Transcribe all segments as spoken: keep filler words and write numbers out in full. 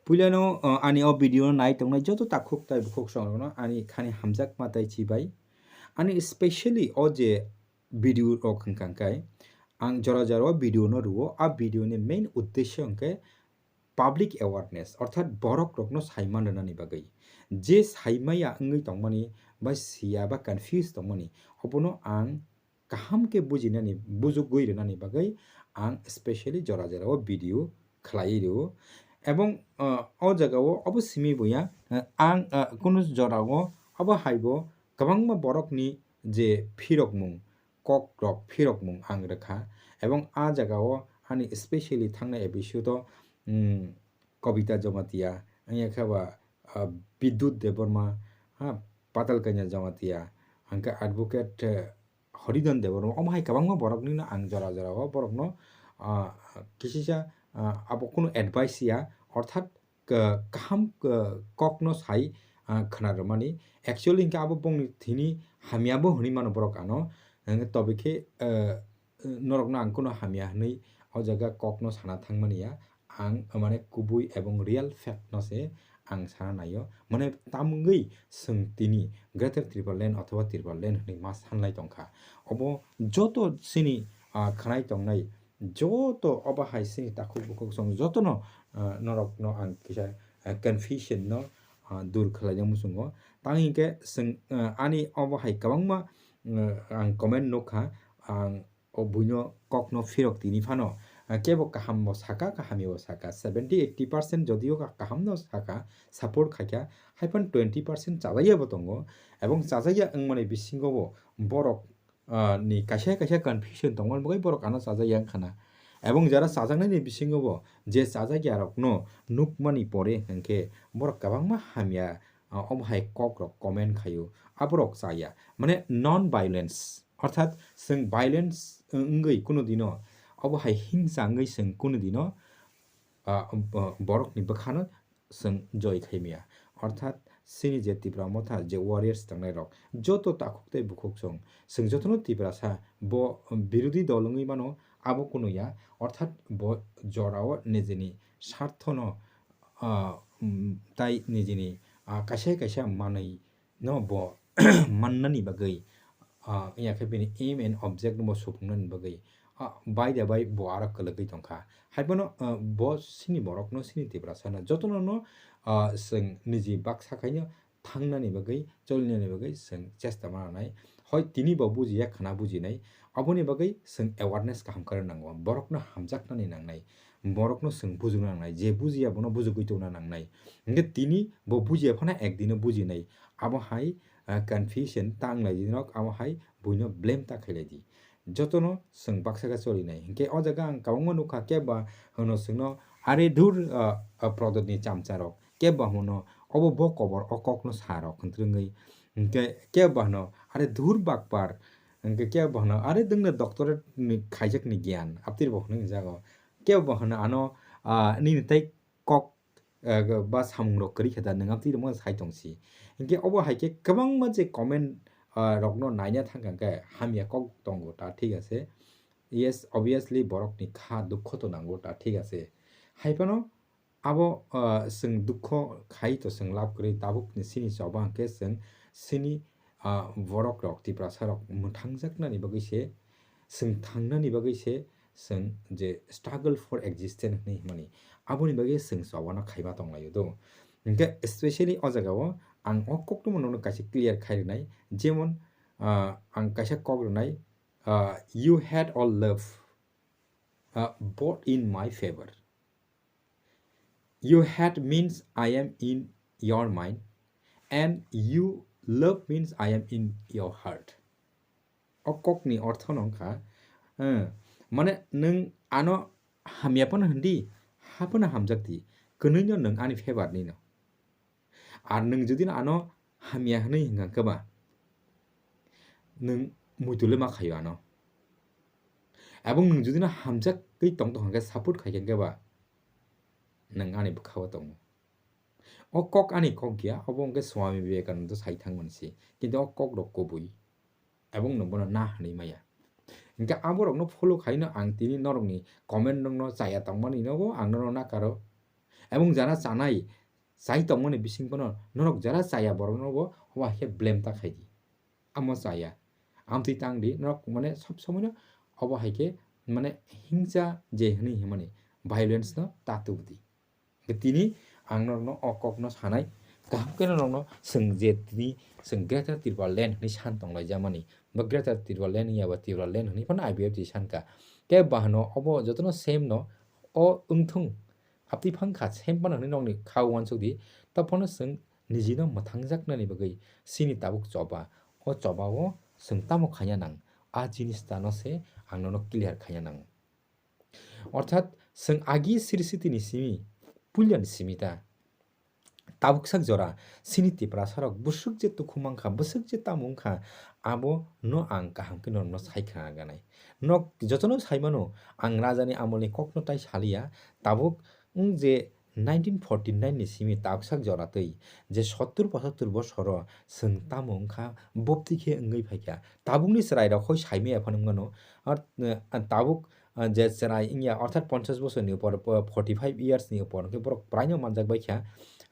Puilano, uh, ani o video no nai tongnai joto takhuk tai bukhuk song rokno ani khani hamjakma tai chibai. Ani specially o je video rok hwnkha khe ang jora jora o video no rwo, a video ni main uddesho hwnkhe public awareness, orthat borok rokno saiman rwnani bagwi. Je saimaya wngwi tongmani bai siya ba confuse tongmani, obono ang kaham khe bujinani, bujugwi rwnani bagwi ang specially jora jora o video khlaiwi rwo. Ebong, uh, o jaga o obo simi buya, uh, ang, uh, kunu jora o obo hai bo kwbangma borokni je phirokmung, kok rok phirokmung ang rwkha. Ebong a jaga o ani specially thangnai episode o, um, Kobita Jamatia, wngya khe ba, uh, Bidyut Debbarma, ha, Patal Kanya Jamatia, hwnkhe advocate, uh, Horidhan Debbarma, omo hai kwbangma boroknino ang jora jora o borokno, ah, kisisa, ah, abo kunu advice ya, orthat ka-, kaham ka-, kokno sai, ah, khna rwmani. Actually hwnkhe abo bongni thini hamya bo hwnwi mano borok ano. Hwnkhe tobe khe, eh, norokno ang kunu hamya hwnwi o jaga kokno sana thangmani ya. Ang, mane, kubui ebong real fact no se ang sana naio. Mane, tamungwi chwng tini Greater Tipraland othoba Tipraland hwnwi ma sanlai tongkha. Obo joto chini, ah, khwnai tongnai, joto obo hai chini takhuk bukhuk song jotono, ah, norokno ang kisa, ah, confusion no, ah, dur khlaina muchungo. Tang hinkhe chwng, ah, ani obo hai kwbangma, ah, ang comment nukha, ang o buino kokno phirok tini phano, ah, kebo kaham bo saka, kaham bo saka, seventy eighty percent jodio ka-, kaham no saka, support khaikha, haiphano twenty percent chajaya bo tongo, ebong chajaya wngmani bisingo bo borok, ah, ni kaisa kaisa confusion tongmani bagwi borok ano chajaya wngkhana, ebong jara chajaknai ni bisingo bo je chajaya rokno nukmani pore hwnkhe borok kwbangma hamya, ah, omo hai kok rok comment khaio, aborok chaya, mane non violence. Orthat chwng violence wngwi kunu dino, obo hai hingsa wngwi chwng kunu dino, ah, bo-, borokni bwkhano chwng joy khaimaya. Orthat chini je Tipra Motha je warriors tongnai rok, joto takhuk tei bukhuk chwng, chwng jotono Tiprasa bo birodhi dol wngwi mano, abo kunu ya. Orthat bo jorao nijini sarthono, ah, um, tai nijini, ah, kaisa kaisa manwi no bo mannani bagwi, ah, wngya khe bini aim and object no bo supungnani bagwi, ah, bai da bai bo aro kwlwgwi tongkha. Haiphano, ah, bo chini borokno, chini Tiprasano jotono no, ah, chwng niji baksa khaino thangnani bagwi, cholinani bagwi chwng chesta ma nanai. Hoi tini bo bujiya, khna bujinai, aboni bagwi chwng awareness kaham khe rw nango, borokno hamjaknani nangnai. Borokno chwng bujukna nangnai, je bujiya bono bujugwi tongna nangnai. Hwnkhe tini bo bujiya phano ekdino bujinai. Abo hai, ah, confusion ta wnglaidi nok, abo hai buino blame ta khailai di. Jotono chwng baksa khe cholinai. Hwnkhe o jaga ang kwbangma nukha, kebo ba hwno chwngno, "Are dhur, ah, ah, Prodotni chamcha rok." Kebo ba hwno, "Obo bo kobor, o kokno sa rok," hwnwi. Hwnkhe kebo ba hwno, "Are dhur bakpar." Hwnkhe kebo ba hwno, "Are dwngno doctorate ni khaijakni giyan," aptiri bo hwnwi jago. Kebo ba hwno ano, ah, nini tei kok, ah, ba samung rok kwrwi khe da, nwng amtwi rwmano sai tong si. Hinkhe obo hai khe kwbangma je comment, ah, rokno naina thang kha khe hamya kok tongo ta, thik ase. Yes, obviously borokni kha dukho to nango ta, thik ase. Hai phano abo, ah, chwng dukho khai to chwng lab kwrwi, tabukni chini choba hwnkhe chwng chini, ah, borok rok, Tiprasa rok mwthangjaknani bagwi se, chwng thangnani bagwi se, chwng je struggle for existence hinwi hwnmani, aboni bagwi chwng chobano khaima tonglaio do. Hinkhe specially o jagao ang o koktwma nono kaisa clear khai rwnai, jemon, ah, ang kaisa kok rwnai, ah, "You had all love, ah, but in my favor." You had means I am in your mind, and you love means I am in your heart. O kokni ortho no wngkha, eh, mane nwng ano hamya phano hwndi, ha phano hamjak di, kwnwino nwng ani favour ni no. Ar nwng jodi no ano hamya hwnwi hwnkha khe ba, nwng muitu le ma khaio ano. Ebong nwng jodi no hamjak twi tong tong hwnkhe, support khai khe ba, nwng ani bwkha o tongo. O kok ani kok ya, obo hwnkhe Swami Vivekananda sai thangmani se. Kintu o kok rok kubui. Ebong nwng bono na hwnwi maya. Hinkhe aborokno follow khaino ang tini norokni comment rokno chaya tongmani nogo ang nono nakaro. Ebong jara chanai, chai tongmani bising phano norok jara chaya borokno bo obo hai khe blame ta khai di. Amo chaya. Amtwi tang di, norok mane sob somoino obo hai khe mane hingsa je hwnwi hwnmani violence no ta tub di. Tini ang norokno o kokno sanai, kaham khe norokno chwng je tini chwng Greater Tripura Land hwnwi san tonglaijamani, bo Greater Tripura Land wngya ba Tripura Land hwnwi phano I B F T sankha. Khe bahano obo jotono same no o wngthung, aptwi phangkha same phano hwnwi nokni kha uansuk di, ta phano chwng nijino mwthangjaknani bagwi chini tabuk choba, o choba o chwng tamo khaina nang, a jinis tano se ang nono clear khaina nang. Orthat, chwng agi siri sitini simi, puilani simi ta. Tabuk sak jora, chini Tiprasa rok bwswk je tukhum mankha, bwswk je tamo wngkha, abo no ang kaham khe norokno sai khna ganai. Nok jotono sai mano, ang rajani amolni kokno tai saliya, tabuk wng je nineteen forty nine ni simi tabuk sak jora twi je sottur pochattur bosoro chwng tamo wngkha, bopti khe wngwi phaikha. Tabukni chwrai rok hoi sai maya phano wngmano, ar, eh, tabuk ah, je chwrai wngya, orthat ponchash bosorni upor, po-, forty five years ni upor hwnkhe borok praino manjak bai kha.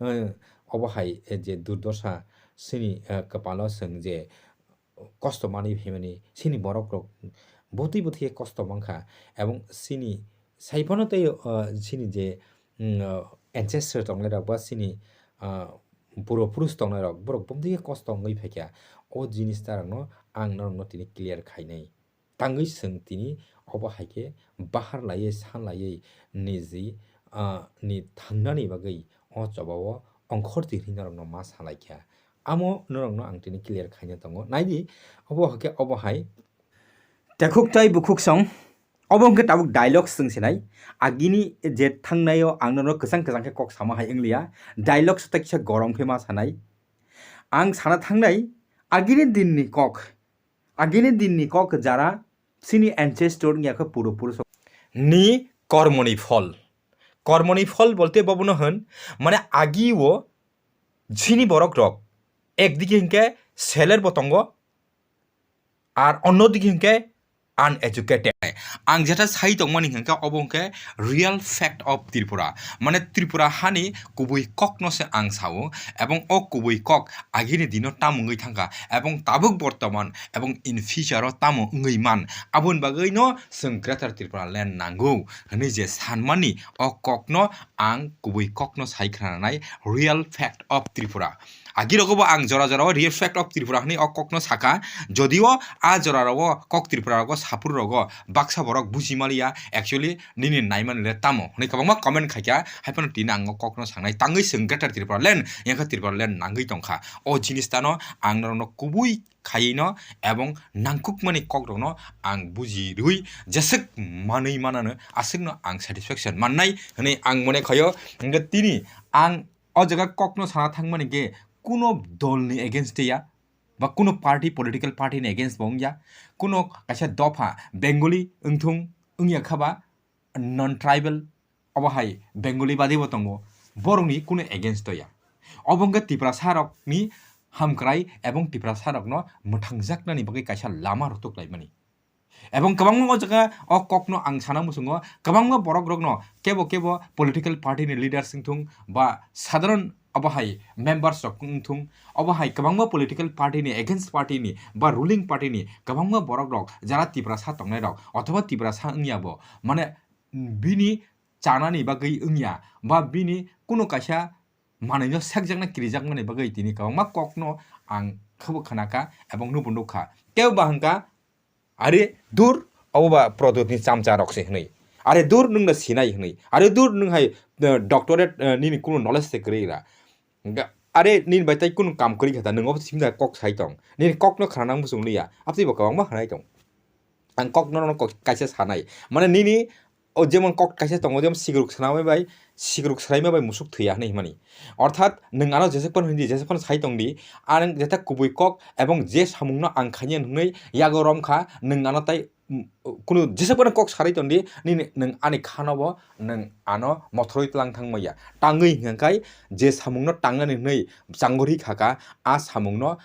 Eh, obo hai, eh, je durdosa chini, eh, kwpalo chwng je kosto manwi phaimani, chini borok rok bwtwi bwtwi khe kosto mankha, ebong chini sai phano tei, eh, chini je, mm, eh, ancestor tongnai rok ba chini, ah, puro purush tongnai rok, borok bwtwi khe kosto wngwi phaikha. O jinis ta rokno ang norokno tini clear khainai. Tangwi chwng tini obo hai khe bahar laiwi san laiwi niji, ah, ni thangnani bagwi o choba o ongkhor twi hwnwi norokno ma salaikha. Amo norokno ang tini clear khaina tongo. Naidi, obo hai khe obo hai. Tekhuk tai bukhuk song. Obo hwnkhe tabuk dialogue chwng sinai. Agini je thangnaio ang norok kwchang kwchang khe kok sama hai wngliya. Dialogue swtai kisa gorom khe ma sanai. Ang sana thangnai agini dinni kok. Agini dinni kok jara chini ancestor wngya khe puro puro so-, ni kormoni phol. Kormoni phol bolte bobono hwn, mane agi o chini borok rok ekdigi hinkhe seler bo tongo, ar onno digi hinkhe uneducated. Ang jeta sai tongmani hinkhe obo hinkhe real fact of Tripura. Mane Tripura hani kubui kokno se ang sao, ebong o kubui kok agini dino tamo wngwi thangkha, ebong tabuk bortoman, ebong in future o tamo wngwi man, aboni bagwino chwng Greater Tripura Land nango hwnwi je sanmani o kokno ang kubui kokno sai khwnanai real fact of Tripura. Agirogo bo ang jora jora o real fact of Tripura hwnwi o kokno saka, jodio a jora rogo kok Tripura rogo sapur rogo baksa borok buji maliya, actually nini naimani le tamo hwnwi kwbangma comment khaikha, hai phano tini ang o kokno sangnai tangwi chwng Greater Tripura Land, yangkha Tripura Land nangwi tongkha. O jinis tano ang norokno kubui khaino ebong nangkukmani kokrokno ang buji rwi jeswk manwi manano aswkno ang satisfaction mannai hwnwi ang mone khaio. Hwnkhe tini ang o jaga kokno sana thangmani khe kuno dolni against ya, ba kuno party, political party ni against bo wngya, kuno kaisa dopha Bengali wngthung wngya kha ba non tribal obo hai Bengali badi bo tongo, borokni kuno against ya. Obo wngkha Tiprasa rokni hamkrai ebong Tiprasa rokno mwthangjaknani bagwi kaisa lama rwtuk laimani. Ebong kwbangma o jaga o kokno ang sana muchungo, kwbangma borok rokno kebo kebo political party ni leaders wngthung ba sadharon obo hai members rok wngthung, obo hai kwbangma political party ni against party ni ba ruling party ni kwbangma borok rok jara Tiprasa tongnai rok othoba Tiprasa wngya bo, mane bini chanani bagwi wngya ba bini kuno kaisa manwino sekjakna kirijakmani bagwi tini kwbangma kokno ang khwbo khwnakha ebong nubo nukha. Kebo ba hwnkha, "Are dur, obo ba Pradyotni chamcha rok se," hwnwi. "Are dur, nwng no sinai," hwnwi. "Are dur, nwng hai, eh, doctorate, eh, nini kuno knowledge se kwrwi ra." Hwnkha, "Are nini bai tai kuno kam kwrwi kha ta, nwng obo simda kok sai tong. Nini kokno khna nang muchung liya." Abtwi bo kwbangma hwnai tong. Ang kok no, no kok kaisa sanai. Mane nini o jemon kok kaisa tongo, jemon sigruk swnamwi bai, sigruk swraima bai musuk thwiya hwnwi himani. Orthat nwng ano jesek phano hindi, jesek phano sai tongdi, ang jeta kubui kok ebong je samungno ang khainai hwnwi yago romkha, nwng ano tai, mm, kunu jesek phano kok sarwi tongdi, nini nwng ani khano bo nwng ano mothorwi tlang thang maya. Tangwi hwnka khai je samungno tangnani hwnwi changori khaka, a samungno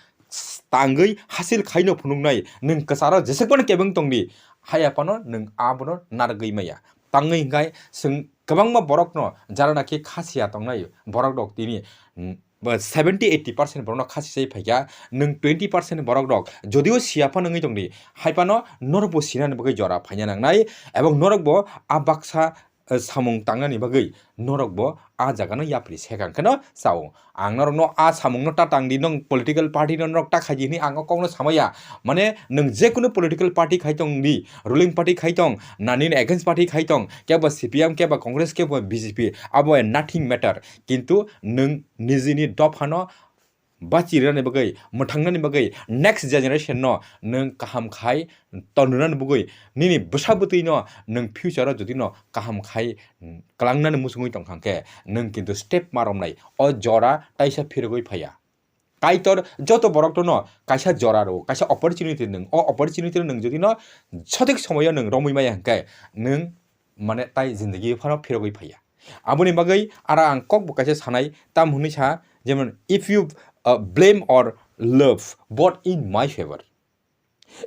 tangwi hasil khaino phunuknai, nwng kwcharo jesek phano kebeng tongdi, haya phano nwng abono narwgwi maya. Tangwi hwnkhe chwng Kwbangma borokno jara naki kha siya tongnai borok rok tini, mm, ba seventy eighty percent borokno kha sisai phaikha, nwng twenty percent borok rok jodio siya phano wngwi tongdi, hai phano norokbo sinani bagwi jora phaina nangnai, ebong norokbo a baksa, eh, samung tangnani bagwi norokbo a jagano yapri sekang kheno chao. Ang norokno a samungno ta tangdi, nwng political party no norok ta khaidi hwnwi ang o kokno samaya. Mane nwng jekunu political party khai tongdi, ruling party khai tong, na nini against party khai tong, kebo C P M, kebo Congress, kebo B J P, abo nothing matter. Kintu nwng nijini dophano bachi rwnani bagwi, mwthangnani bagwi, next generation no nwng kaham khai tonrwnani bagwi, nini bwsa bwtwi no nwng future o jodi no kaham khai, mm, klangnani muchungwi tongkha khe, nwng kintu step ma romnai, o jora taisa phirogwi phaiya. Kaitor joto borok no kaisa jora rwo, kaisa opportunity nwng, o opportunity nwng jodi no sothik somoyo nwng romwi maya hwnkhe, nwng mane tai jindagi phano phirogwi phaiya. Aboni bagwi aro ang kokbo kaisa sanai, tam hwnwi sa, jemon, "If you, uh, blame or love, vote in my favor.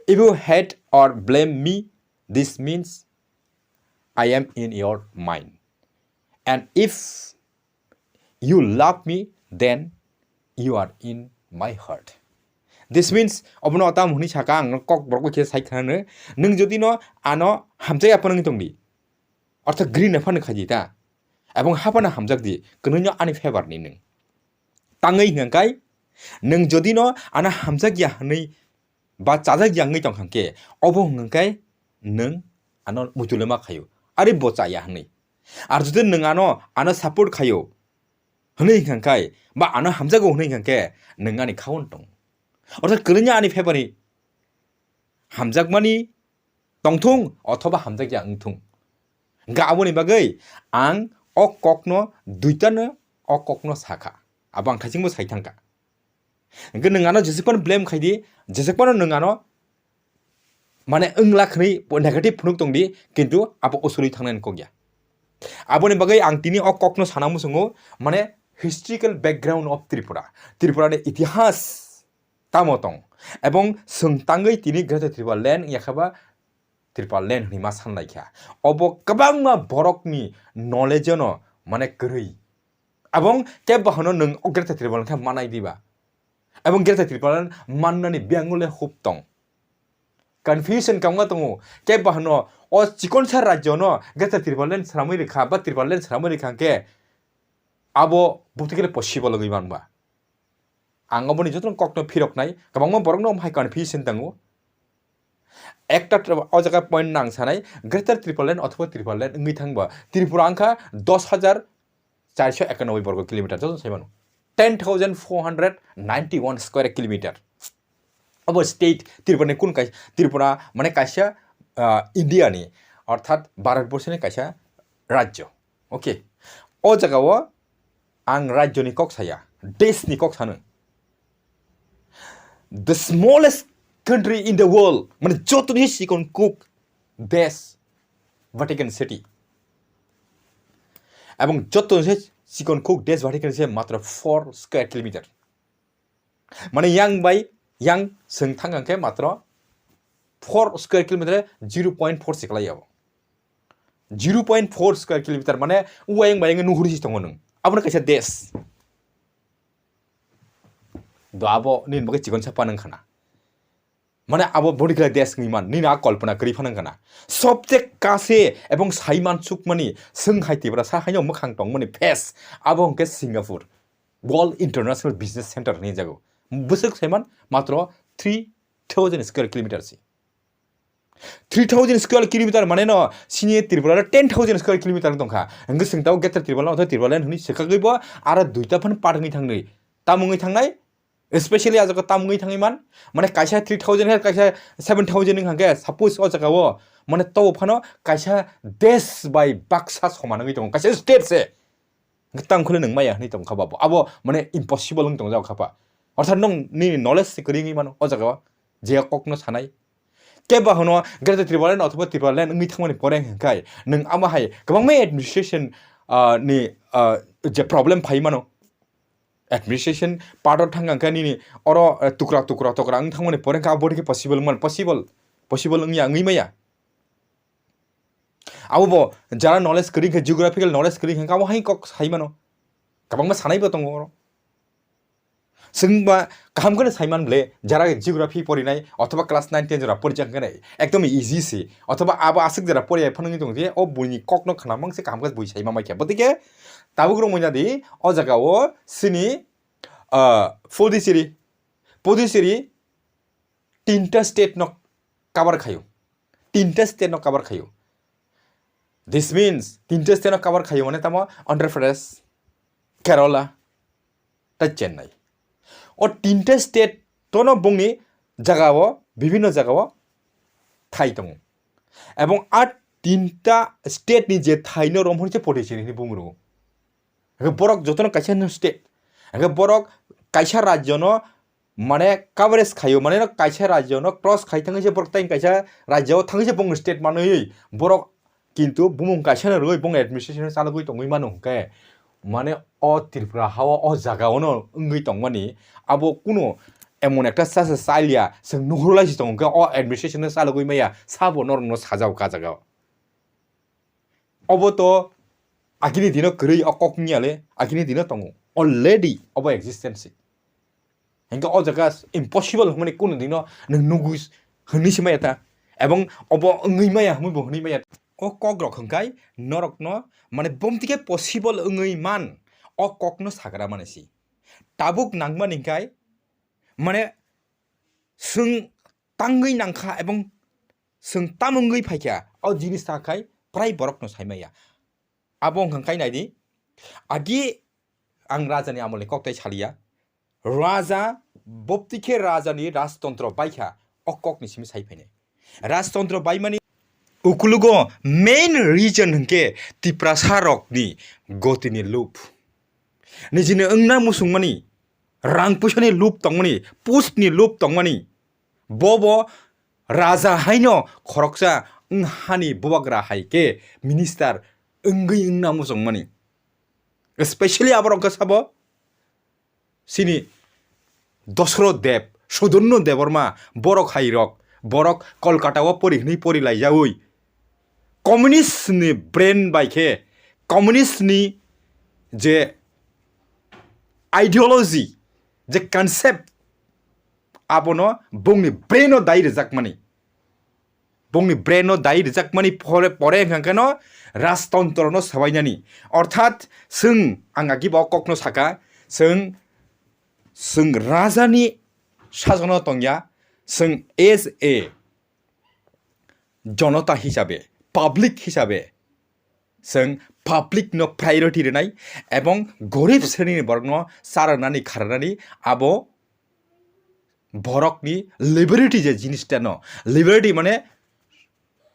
If you hate or blame me, this means I am in your mind. And if you love me, then you are in my heart." This means, obono tam hwnwi saka ang kok borok khe sai khna, nwng jodi no ano hamjak ya phano wngwi tongdi, ortho green phano khaidi ta, ebong haphano hamjak di, kwnwi no ani favor ni nwng. Tangwi hwnka kai, nwng jodi no ano hamjak ya hwnwi ba chajak ya wngwi tongkha khe, obo hwnka kai nwng ano muchulema khaio, ari bo chaya hwnwi. Ar jodi nwng ano, ano support khaio hwnwi hwnka kai, ba ano hamjago hwnwi hwnka khe, nwng ani khaon tong. Ortho kwrwngya ani favor ni hamjakmani tongthung othoba hamjakya wngthung. Hwnkhe aboni bagwi ang o kokno duitano o kokno sakha. Abo ang thaichingbo sai thangkha. Hwnkhe nwng ano jesephano blame khaidi, jesephano nwng ano mane wngla khwnwi negative phunuk tongdi, kintu abo usulwi thangnani kok ya. Aboni bagwi ang tini o kokno sana muchungo, mane historical background of Tripura. Tripura ni itihas tamo tong? Ebong chwng tangwi tini Greater Tripura Land wngya khe ba Tripura Land hwnwi ma sanlai kha. Obo kwbangma borokni knowledge-o no mane kwrwi. Abong kebo hano nwng o Greater Tripura Land khe manai diba? Ebong Greater Tripura Land mannani biyangole hub tong. Confusion kangma tongo. Kebo hano o chikonsa rajyo no Greater Tripura Land sramwi rikha ba Tripura Land sramwi rikha khe abo butikele possible wngwi manba. Ang oboni jotono kokno phiroknai, kwbangma borokno omo hai confusion tongo. Ekta tra-, o jaga point nang sanai, Greater Tripura Land othoba Tripura Land wngwi thangba. Tripura wngkha dos hajar charso ekanoboi borgo kilometer, joto sai mano. Ten thousand four hundred ninety-one square kilometer. Abo state Tripura ni kun kai-, Tripura mane kaisa, ah, India ni, orthat Bharat Borsho ni kaisa rajyo. Okay. O jaga o ang rajyo ni kok saya, desh ni kok sano. The smallest country in the world, mane joto ni sikon kuk desh, Vatican City. Ebong joto ni sikon kuk desh Vatican City matro four square kilometer. Mane yang bai yang chwng thang khe matro four square kilometer, zero point four se kwlai abo. Zero point four square kilometer mane uayang bai yang nuhuri si tongo nwng. Abono kaisa desh. Do abo nini bagwi chikon sa panang khana. Mane abo boni khlai desh wngwi man, nini a kolpona kwrwi phanang khana. Sobse kase ebong saiman sukmani swng hai Tripura sa haino mwkhang tongmani face, abo hwnkhe Singapore. World International Business Center hwnwi jago. Bwswk saiman matro three thousand square kilometer si. Three thousand square kilometer mane no sini Tripura ten thousand square kilometer tongkha. Hwnkhe swng tao Greater Tripura Land, othoba Tripura Land hwnwi swkagwi bo aro duita phan part wngwi thangnai. Tamo wngwi thangnai? Especially a jaga tamo wngwi thangwi man? Mane kaisa three thousand hai kaisa seven thousand wngkha khe, suppose o jaga o mane tobo phano kaisa desh bai baksa soman wngwi tongo, kaisa state se. Hwnkhe tang khule nwng maya hwnwi tongkha ba bo. Abo mane impossible wng tongjak kha ba. Orthat nwng nini knowledge se kwrwi wngwi mano o jaga o, je kokno sanai. Kebo hwno Greater Tripura Land othoba Tripura Land wngwi thangmani pore hwnkhe nwng amo hai kwbangma administration, ah, ni, ah, je problem phai mano. Administration part o thang khe nini oro, eh, tukra tukra tukra wng thangmani pore hwnkhe abo bodi khe possible wng mano, possible, possible wngya, wngwi maya. Abo bo jara knowledge kwrwi khe, geographical knowledge kwrwi khe abo hai kok sai mano. Kwbangma sanai bo tongo oro. Chwng ba kaham kheno sai man ble, jara geography porinai othoba class nine ten jora porijak khe ekdom easy se. Othoba abo aswk jora poriya phano wngwi tongo je o buini kokno khna mang se kaham khe bui sai ma mai khe. Botike tabuk rwmwi nadi o jaga o chini, ah, Puducherry, Puducherry tinta state no cover khaio. Tinta state no cover khaio. This means tinta state no cover khaio mane tamo Andhra Pradesh, Kerala, tei Chennai. O tinta state tono bongni jagao, bibhinno jagao thai tongo. Ebong a tinta state ni je thai no romhor se Puducherry hinwi bung rwo. Hwnkhe borok jotono kaisa no state. Hwnkhe borok kaisa rajyo no mane coverage khaio, mane no kaisa rajyo no cross khai thangwi se borok tei kaisa rajyo o thangwi se bong state manwi borok, kintu bumung kaisa no rwui bong administration chalogwi tongwi mano hwnkhe mane o Tripura hao o jaga o no wngwi tongmani abo kuno emon ekta sasa salya chwng nuhurlai si tongo hwnkhe o administration no chalogwi maya sabo norok no sajao ka jaga o. Obo to agini dino kwrwi o kok wngya le, agini dino tongo. Already obo existence se. Hingke o jaga impossible hwnmani kunu dino nwng nugwi hwnwi se maya ta. Ebong obo wngwi maya hwnwi bo hwnwi maya ta. O kok rok hwnkai norokno mane bomtike possible wngwi man o kokno sagra mani si. Tabuk nangmani hingkai mane chwng tangwi nangkha ebong chwng tamungwi phaikha, o jinis ta khai prai borokno saimaya. Abo wngkha khai naidi, agi ang rajani amolni kok tai saliya. Raja bopti khe rajani rajtontro baikha, o kokni simi sai phainai. Rajtontro baimani ukulugo main reason hwnkhe Tiprasa rokni gotini lup. Nijini wngna musungmani, rang puisani lup tongmani, post ni lup tongmani, bobo raja haino khoroksa wng hani bubagra hai khe minister wngwi wngna musungmani. Especially aborok khe sabo chini Dosroth Deb, Sudurno Debbarma, borok hai rok, borok Kolkata o pori hwnwi pori laijaui. Communist ni brain bai khe, communist ni je ideology, je concept, abono bongni brain o dai rwjakmani. Bongni brain no dai rwjakmani pore, pore hwnkha kheno rajtontro no sabainani. Orthat chwng, ang agi bo kokno saka, chwng, chwng rajani sajono tongya, chwng as a jonota hisabe, public hisabe, chwng public no priority rwnai ebong gorib sreni ni borok no charwnani kharnani abo borokni liberty je jinis ta no, liberty mane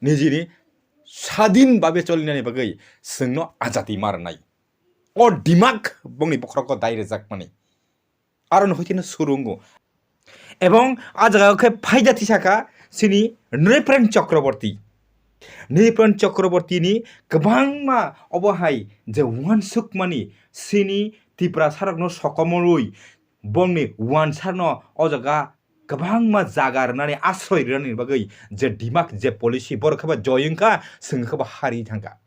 nijini sadin babe cholinani bagwi chwngno ajati ma rwnai. O dimak bongni bokhorok o dai rwjakmani. Aro no hoitino surungo. Ebong a jaga khe phaida thisaka chini Nripen Chakraborty. Nripen Chakraborty ni kwbangma obo hai je uansukmani chini Tiprasa rokno sokomorwi bongni uansarno o jaga kwbangma jaga rwnani asroi rwnani bagwi je dimak je policy borok khe ba joy wngkha, chwng khe ba hari thangkha.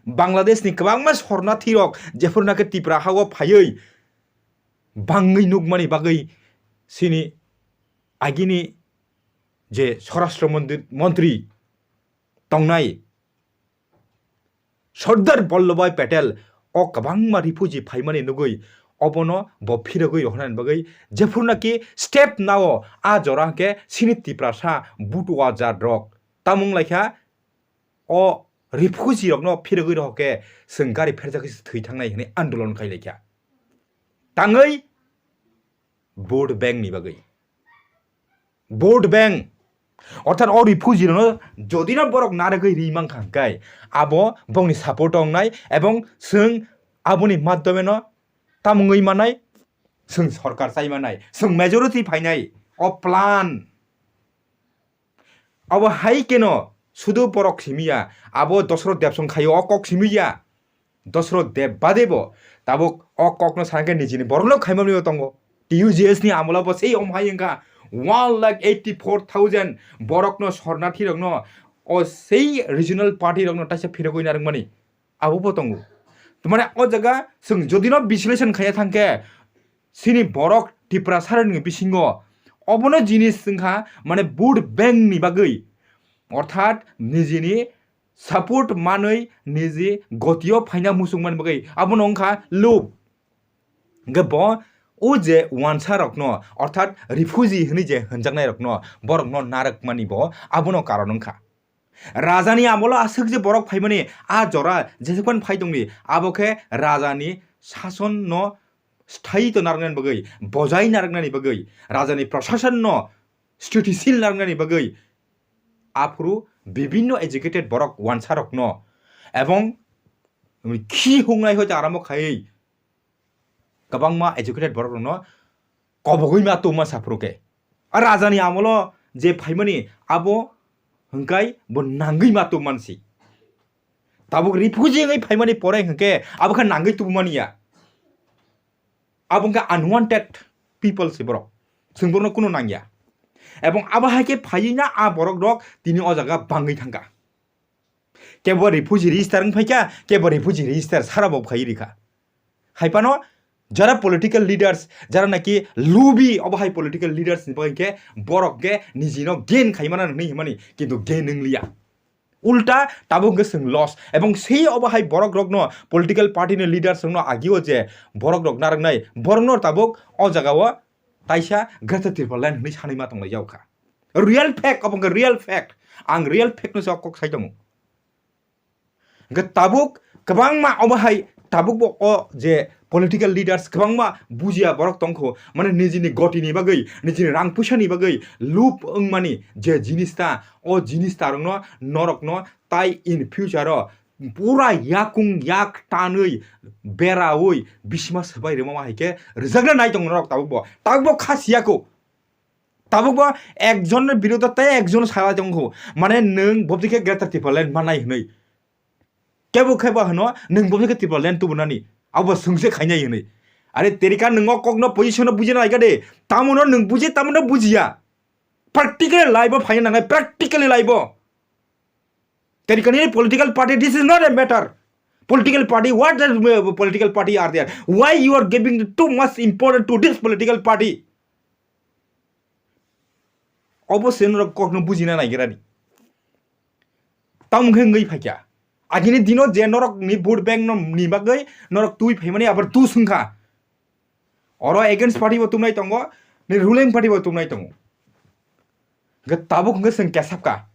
Bangladesh ni kwbangma sornathi rok jephuru nakhe Tipra hao phaiwi bangwi nukmani bagwi chini agini je Swarashtra Mondi-, Montri tongnai Sardar Vallabhbhai Patel o kwbangma refugee phaimani nugwi obono bo phirogwi rohornani bagwi jephuru naki step nao a jora hwnkhe chini Tiprasa butua jat rok tamung laikha o refugee rokno phirogwi rohor khe chwng gari pherjagwi se thwi thangnai hwnwi andolon khai laikha. Tangwi vote bank ni bagwi. Vote bank. Orthat o refugee rokno jodi no borok narwgwi ri mankha hwnkhe abo bongni support tongnai ebong chwng aboni madhyome no tamungwi manai, chwng sorkar chai manai, chwng majority phainai o plan. Abo hai keno sudu borok simi ya, abo Dosroth Deb song khaio o kok simi ya. Dosroth Deb bade bo tabuk o kokno sana khe nijini borokno khaimani bo tongo. T U G S ni amolo bo sei om hai wngkha one lakh eighty four thousand borokno sornathi rokno o sei regional party rokno taisa phirogwi narwkmani abo bo tongo. Mane o jaga chwng jodi no bisleshon khaiya thangkhe, chini borok Tiprasarani bisingo obono jinis wngkha, mane vote bank ni bagwi, orthat nijini support manwi niji gotio phaina muchungmani bagwi, abono wngkha lub. Hwnkhe bo o je wansa rokno, orthat refugee hwnwi je hwnjaknai rokno, borokno narwkmani bo abono karon wngkha. Rajani amolo aswk je borok phaimani, a jora jesekhmani phai tongdi, abo khe rajani sasonno sthayi to narwknani bagwi, bojai narwknani bagwi, rajani prasasonno sthithisil narwknani bagwi, aphuru bibinno educated borok wansarokno ebong khi hungnai hoite arambo khaiwi kwbangma educated borok rokno kobogwi ma tongma saphuru khe. A rajani amolo je phaimani abo hwnkhe bo nangwi ma tongmansi. Tabuk refugee wngwi phaimani pore hwnkhe abo khe nangwi tubumani ya. Abo wngkha unwanted people se borok. Chwng borokno kunu nangya. Ebong abo hai khe phaiwi na a borok rok tini o jaga bangwi thangkha. Kebo refugee register wng phaikha, kebo refugee register sara bo khai rikha. Hai phano jara political leaders, jara naki lubi obo hai political leaders ni bagwi khe borok khe nijino gain khaimana nini himani, kintu gain wng liya. Ulta tabuk hwnkhe chwng loss. Ebong sei obo hai borok rokno political party ni leaders rokno agio je borok rok narwknai, borokno tabuk o jaga o taisa Greater Tipraland hwnwi sanwi ma tonglai jao kha. Real fact, obo hwnkhe real fact. Ang real fact no se o kok sai tongo. Hwnkhe tabuk kwbangma obo hai tabuk bo o je political leaders kwbangma bujiya borok tongkho, mane nijini gotini bagwi, nijini rang puisani bagwi lub wngmani je jinis ta, o jinis ta rokno norokno tai in future o pura yakung yak tanwi berawi bisima swbai rwma hai khe rwjakna nai tongo norok tabuk bo, tabuk bo kha siyako. Tabuk bo ekjon ni birodho tei ekjon salai tongkho. Mane nwng bobdi khe Greater Tipraland manai hwnwi. Kebo kebo hwno nwng bobdi khe Tipraland tubunani. Abo swngse khainai hwnwi. Are terika nwng o kokno position no bujina laika de. Tamono nwng buji, tamono bujiya. Practically life o phaina nangnai, practically life o. Terikani political party, this is not a matter. Political party, what does, uh, political party are there? Why you are giving too much importance to this political party? Obo se norok kokno bujina naigirani. Tamung khe wngwi phaikha. Agini dino je norok ni vote bank no ni bagwi norok twi phaimani abar tu swngkha. Oro against party bo tumnai tongo, ni ruling party bo tumnai tongo. Hwnkhe tabuk hwnkhe chwng kesapkha.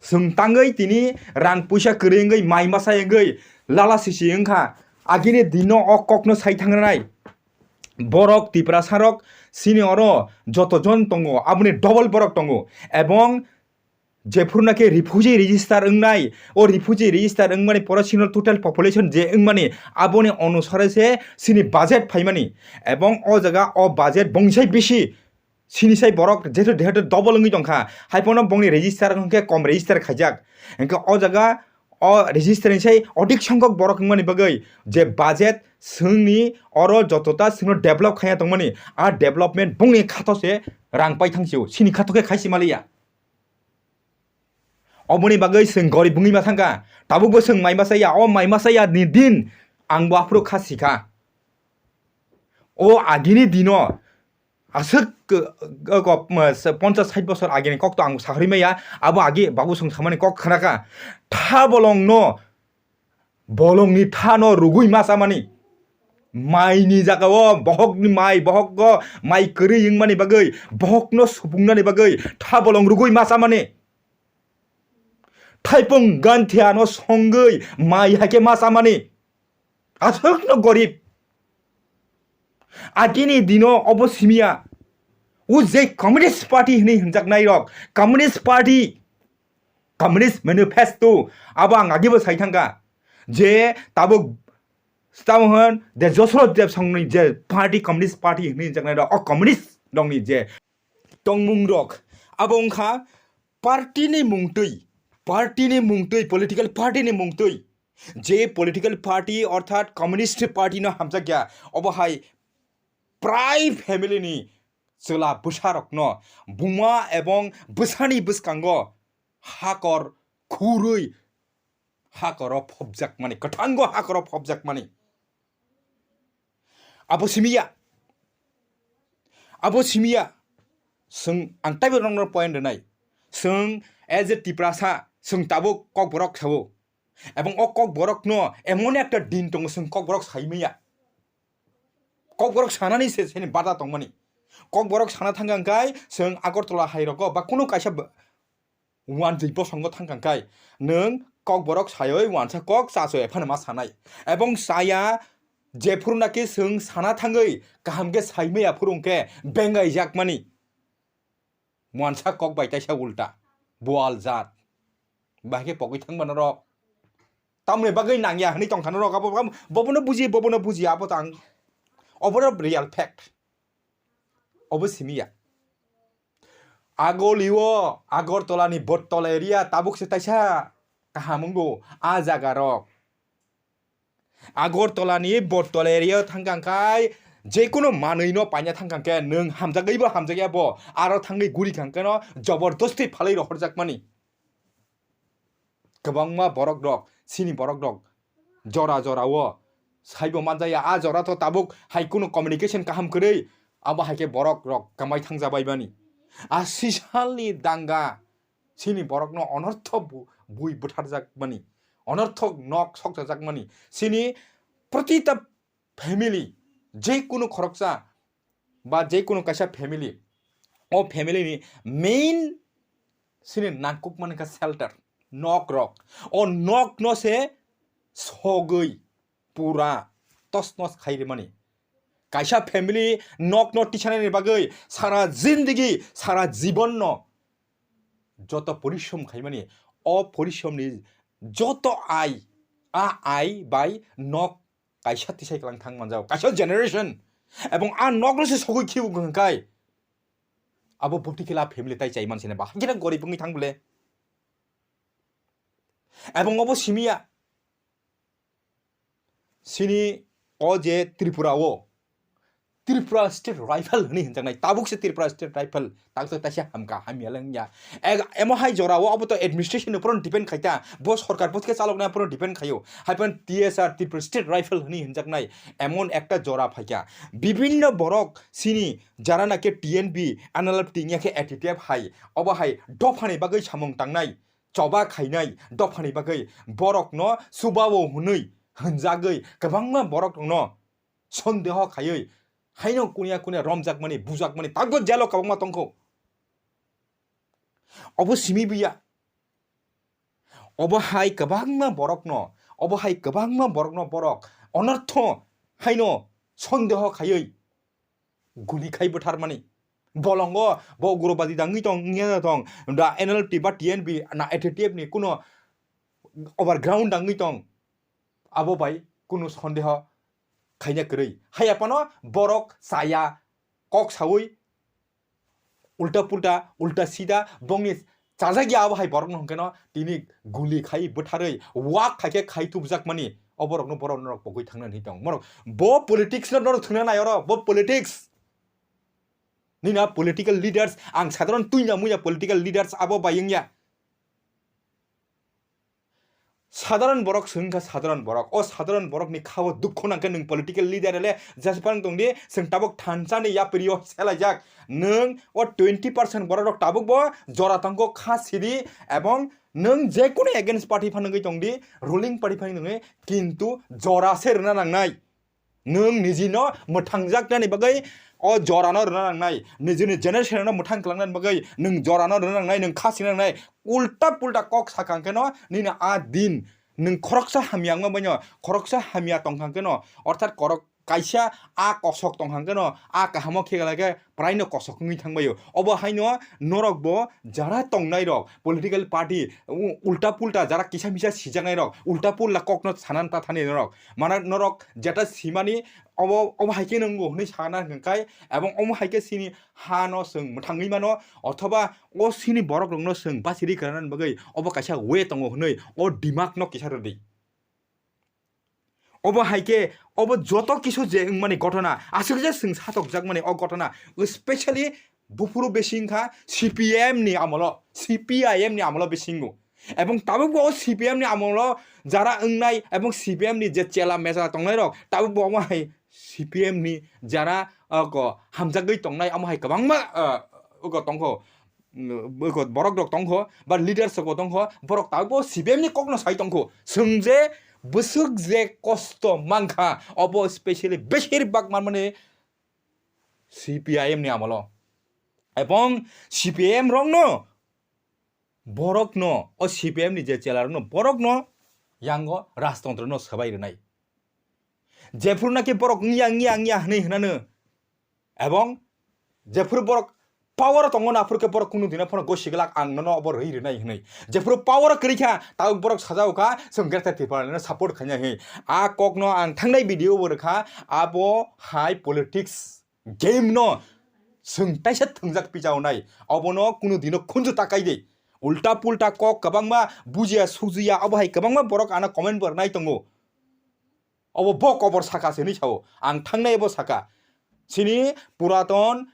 Chwng tangwi tini rang puisa kwrwi wngwi mai masa wngwi lala sisi wngkha. Agini dino o kokno sai thangranai. Borok Tiprasa rok sini oro joto jon tongo, aboni double borok tongo. Ebong jephuru naki refugee register wngnai, o refugee register wngmani poro sino total population je wngmani aboni onusare se sini budget phaimani. Ebong o jaga o budget bongsai bisi. Sini sai borok jeto deheto double wngwi tongkha. Haiphano bongni register wngkhe kom register khaijak. Hwnkhe o jaga o register ni sai odik songkok borok wngmani bagwi je budget swngni oro jotota swngno develop khaiya tongmani, a development bongni khato se rang pai thangsio. Sini khato khe khaisi maliya. Oboni bagwi chwng gorib wngwi ma thangkha. Tabukbo chwng mai masa ya, o mai masa ya ni din ang bo aphuru kha sikha. O agini dino aswk, uh, uh, kok, uh, ponchas sait bosor agini kok to ang saharwi maya, abo agi babu chwng samani kok khnakha. Tha bolongno, bolongni thano rugwi ma chamani. Maini jagao bohokni mai, bohokgo mai kwrwi wngmani bagwi, bohokno supungnani bagwi tha bolong rugwi ma chamani. Thaipung ganthi ano songwi mai haikhe ma chamani. Aswkno gorib. Agini dino obo simiya. O je Communist Party hinwi hinjaknai rok, Communist Party, Communist Manifesto, abo ang agibo sai thangkha. Je tabuk, tabuk hwn, de Josro Debsongni je party, Communist Party hinwi hinjaknai rok, o communist rokni je tongmung rok, abo wngkha party ni mungtwi, party ni mungtwi, political party ni mungtwi. Je political party orthat Communist Party no hamjakya, obo hai prai family ni chwla bwsa rokno buma ebong bwsani bwskango hakor khurwi hakoro phobjakmani, kwthango hakoro phobjakmani. Abo simiya, abo simiya, chwng ang taibo nokno point rwnai, chwng as a Tiprasa chwng tabuk kokborok sao, ebong o kokborokno emon ekta din tongo chwng kokborok saimaya. Kokborok sanani se seni bada tongmani. Kokborok sana thangkha hwnkhe chwng Agartala hai rogo ba kunu kaisa b-, uansuk bosongo thangkha hwnkhe nwng kokborok sayoi uansa kok chaso ephano ma sanai. Ebong saya jephuru naki chwng sana thangwi kaham khe saimaya phuru hwnkhe bengai jakmani. Muansa kok bai taisa ulta. Bual jat. Bahai khe pogwi thangma norok. Tamoni bagwi nangya hwnwi tongkha norok. Abo, abo, bobono buji, bobono buji, abo tang. Obono real fact. Obo simiya. Agolio, Agartala ni Bottola area tabuk se taisa kaham wngo. A jaga rok. Agartala ni Bottola area o thangkha hwnkhe, jekunu manwi no paina thangkha hwnkhe, nwng hamjagwi bo hamjakya bo, aro thangwi guri kha hwnkhe no jobordosti phalwi rohorjakmani. Kwbangma borok rok, chini borok rok, jora jora o saibo manjaya, a jora to tabuk hai kunu communication kaham kwrwi, abo hai khe borok rok kwmai thangjabai bani. A sisal ni danga, chini borokno onortho bu-, bui butharjakmani, onortho nok sokchajakmani, chini protita family, jekunu khoroksa ba jekunu kaisa family, o family ni main chini nangkukmani kha shelter, nok rok. O nok no se sogwi pura tos nos khai rimani. Kaisa family nok no tisanani bagwi sara jindigi, sara jibon no joto porishrom khaimani, o porishrom ni joto ai, a ai bai nok kaisa tisai kwlang thang manjao, kaisa generation. Ebong a nok no se sogwi khibu hwnkhai, abo buti khela family tai chai mansine ba, hajira gorib wngwi thang bole. Ebong obo simiya, chini o je Tripura o, Tripura State Rifle hwnwi hwnjaknai, tabuk se Tripura State Rifle, tak to taisa hamka hamya le wngya. Eg-, emo hai jora o abo to administration ni upor depend khaita, bo sorkar poske chaloknai upor depend khaio. Hai phano T S R, Tripura State Rifle hwnwi hwnjaknai, emon ekta jora phaikha. Bibinno borok chini jara naki T N B, N L F T wngya khe A T T F hai, obo hai dophani bagwi samung tangnai, choba khainai dophani bagwi borokno chubao hwnwi hwnjagwi kwbangma borok rokno sondeho khaiwi haino kunia kunia romjakmani, bujakmani, tabukbo jelo kwbangma tongkho. Obo simi biya. Obo hai kwbangma borokno, obo hai kwbangma borokno borok onortho haino sondeho khaiwi guli khai butharmani. Bolongo bo ugrobadi dangwi tong, wngya tong, da N L T ba T N B na A T T F ni kuno overground dangwi tong, abo bai kuno sondeho khaina kwrwi. Haiya phano borok chaya kok sawi ulta pulta, ulta sida, bongni chajak ya abo hai borokno hwnkhe no tini guli khai butharwi wak khai khe khai tubjakmani, o borokno borok norok pogwi thangna hinwi tong. Morok bo politics no norok thwngna nai oro, bo politics. Nini a political leaders, ang sadharon tuina muya political leaders abo bai wngya. Sadharon borok se wngkha sadharon borok. O sadharon borokni khao dukhu nangkhe nwng political leader le jesaphang tongdi, chwng tabuk thansa ni yapri o selaijak. Nwng o twenty percent borok rok tabuk bo jora tongkho kha sidi, ebong nwng jekunu against party phano wngwi tongdi, ruling party phano wngwi, kintu jora se rwna nangnai. Nwng nijino mwthangjaknani bagwi o jorano rwna nangnai, nijini generation-no mwthang kwlangnani bagwi nwng jorano rwna nangnai, nwng kha sina nangnai. Ulta pulta kok sakha hwnkhe no nini a din nwng khoroksa hamya wngma baino, khoroksa hamya tongkha hwnkhe no, orthat korok kaisa a kosok tongkha hwnkhe no, a kahamo khe gala khe praino kosok wngwi thangbaio. Obo haino norokbo jara tongnairok, political party, u-, ulta pulta jara kisa misa sijaknairok, ulta pulta kokno sanan tathani norok. Mana norok jeta simani obo, obo hai khe nwngo hwnwi sana hwnkhe, ebong omo hai khe chini hano chwng mwthangwi mano, othoba o chini borok rokno chwng bachiri kwrwna bagwi obo kaisa way tongo hwnwi o dimag no kisa rwdi. Obo hai khe, obo joto kisu je wngmani gotona, aswk je chwng satokjakmani o gotona, specially buphuru besi wngkha C P M ni amolo, C P I M ni amolo besi wngo. Ebong tabuk bo o C P M ni amolo jara wngnai ebong C P M ni je chela mesa tongnai rok tabuk bo omo hai C P M ni jara, o, ko hamjagwi tongnai omo hai kwbangma, o, ugo tongkho, mm, ugo borok rok tongkho ba leaders rok bo tongkho, borok tabuk bo C P M ni kokno sai tongkho. Chwng je bwswk je kosto mankha obo specially beshirbak manmani C P I M ni amolo. Ebong C P I M rokno borokno, o C P M ni je chela rokno borokno yango rajtontro no swbai rwnai. Jephuru naki borok wngya, wngya, wngya hwnwi hwnano, ebong jephuru borok power o tongo na, aphuru khe borok kunu dino phano gosi glak ang nono obo rwi rwnai hwnwi. Jephuru power o kwrwi kha, tabuk borok sajao kha, chwng Greater Tipraland no support khainai hwnwi. A kokno ang thangnai video bo rwkha, abo hai politics game no chwng taisa thwngjak pijaonai, obono kunu dino khunju takai de. Ulta pulta kok kwbangma bujiya sujiya, obo hai kwbangma borok ano comment bo rwnai tongo. Obo bo kobor saka se hinwi sao, ang thangnai bo saka. Chini puraton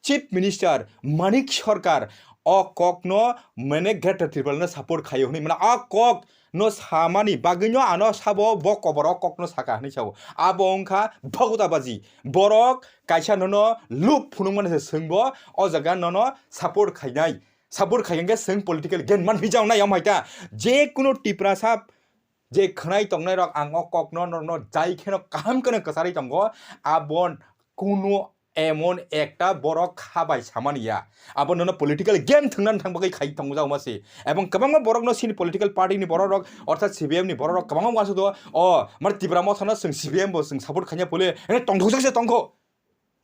Chief Minister Manik Sarkar o kokno mane Greater Tipraland no support khaio hinwi, mane o kok no samani bagwino ano sabo bo kobor o kokno saka hinwi sao. Abo wngkha bhagota baji. Borok kaisa nono lub phunukmani se chwngbo o jaga nono support khainai. Support khai hwnkhe chwng political gain manphi jaonai omo hai ta. Je kunu Tiprasa je khwnai tongnai rok ang o kokno norokno jai kheno kaham kheno kwcharwi tongo. Abo kunu emon ekta borok kha bai samani ya. Abo nono political game thwngna thang bagwi khai tongo jagoma se. Ebong kwbangma borokno chini political party ni borok rok, orthat C P I M ni borok rok kwbangma uansuk do. O, mar Tipra Motha no chwng C P I M bo chwng support khaina pole, ene tongthokjak se tongkho.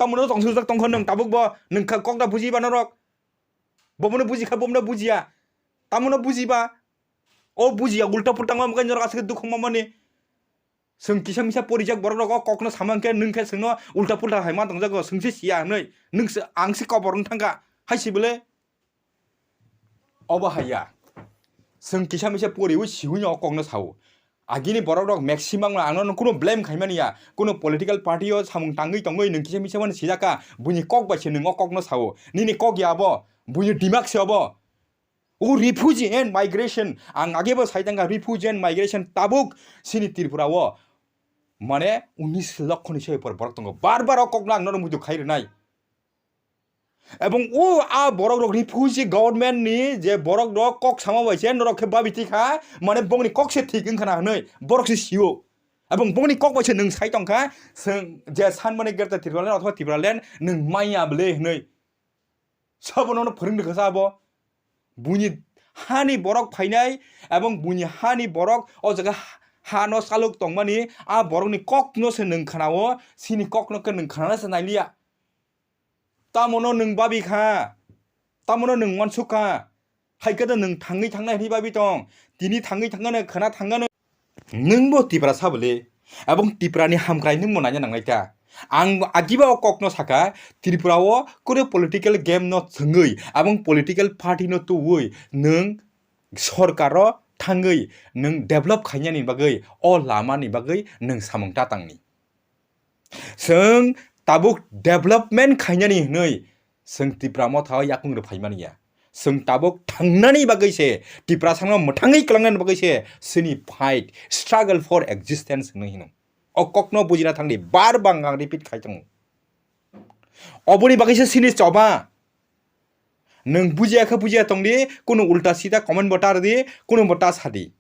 Tamono tongthokjak tongkho nwng tabuk bo, nwng kha kok da buji ba norok. Bomono buji kha, bomono bujiya. Tamono buji ba. O bujiya, ulta pulta wngma mokhe norok aswk dukhu wngma mani. Chwng kisa misa porijak borok rok o kokno sama hwnkhe nwng khe chwngno ulta pulta hai ma tongjago, chwng se siya hinwi. Nwng se, ang se kobor wng thangkha. Hai se bwle? Obo hai ya. Chwng kisa misa poriwi siwi no o kokno sao. Agini borok rok maximum no ang no kuno blame khaimani ya. Kuno political party o samung tangwi tongwi nwng kisa misa mani sijak kha. Buini kok bai se nwng o kokno sao. Nini kok ya abo. Buini dimak se obo. O refugee and migration, ang age bo sai tangkha, refugee and migration tabuk chini Tripura o mane unis lokho ni se upor borok tongo. Bar bar o kokno ang nono muitu khai rwnai. Ebong o a borok rok refugee government ni je borok rok kok sama bai se norok khe babi tikha, mane bongni kok se thik wngkha na hinwi borok se sio. Ebong bongni kok bai se nwng sai tongkha, chwng je san mane Greater Tipraland othoba Tipraland nwng manya bwle hinwi. Sabo nono phwrwng rwkha sa abo. Buini hani borok phainai, ebong buini hani borok o jaga ha-, hano saluk tongmani, a borokni kokno se nwng khanao, chini kokno khe nwng khanana se nailiya. Tamono nwng babi kha, tamono nwng uansuk kha, hai khe nwng thangwi thangnai hinwi babi tong, tini thangwi thangnai, khwna thangnai. Nwng bo Tiprasa bwle, abong Tiprani hamkrai nwng bo naina nangnai ta. Ang agiba o kokno saka, Tripura o kore political game no thwngwi, abong political party no tuwi nwng sorkar o thangwi nwng develop khainani bagwi, o lama ni bagwi nwng samung ta tangni. Chwng tabuk development khainani hinwi chwng Tipra Motha o yakung rw phaimani ya. Chwng tabuk thangnani bagwi se, Tiprasano mwthangwi kwlangnani bagwi se chini fight, struggle for existence hinwi hino. O kokno bujina thangdi, bar bang ang repeat khai tongo. Oboni bagwi se chini choba. Nwng bujiya khe bujiya tongdi, kunu ulta sita comment bo ta rwdi, kunu bo ta sadi.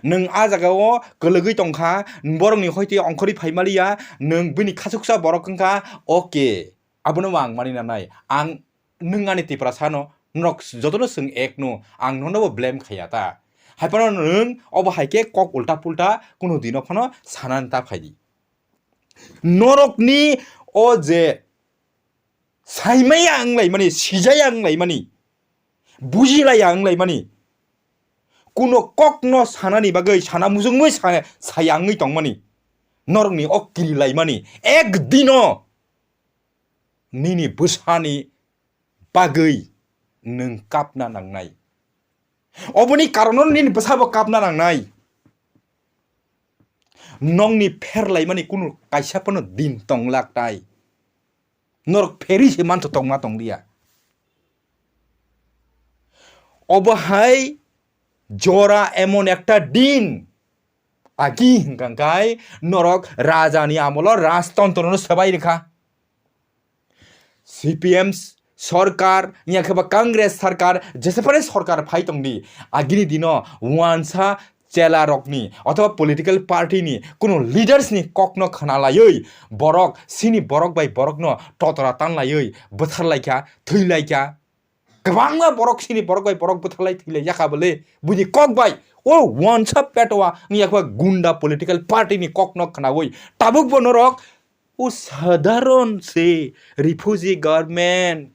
Nwng a jagao kwlwgwi tongkha, borokni hoite ongkhorwi phaimaliya, nwng bini khachuksa borok wngkha, okay, abono ang mani nanai. Ang, nwng ani Tiprasano, norok jotono chwng ekno, ang nono bo blame khaiya ta. Haiphano nwng obo hai khe kok ulta pulta kunu dino phano sanani ta phaidi. Norokni o je saimaya wnglaimani, sijaya wnglaimani, bujilaya wnglaimani, kuno kokno sanani bagwi sana mujungwi sa-, saya wngwi tongmani, norokni o kirilaimani, ek dino nini bwsani bagwi nwng kapna nangnai. Oboni karono nini bwsabo kapna nangnai. Nokni pherlaimani kunu kaisa phano din tonglak tai. Norok pheri se mantho tongma tongliya. Obo hai Jora emon ekta din agi hwnkha khe norok rajani amolo rajtontrono swbai rwkha. C P M sorkar, wngya khe ba Congress sorkar, jesephano sorkar phai tongdi, agini dino wansa chela rokni othoba political party ni kuno leaders ni kokno khna laiwi borok sini borok bai borokno totora tan laiwi bwthar laikha, thwi laikha. Kwbangma borok sini borok bai borok bwtharlai thwilai yakha bole, buini kok bai o wansa petwa wngya khe gunda political party ni kokno khnaui tabuk bo norok o sadharon se refugee government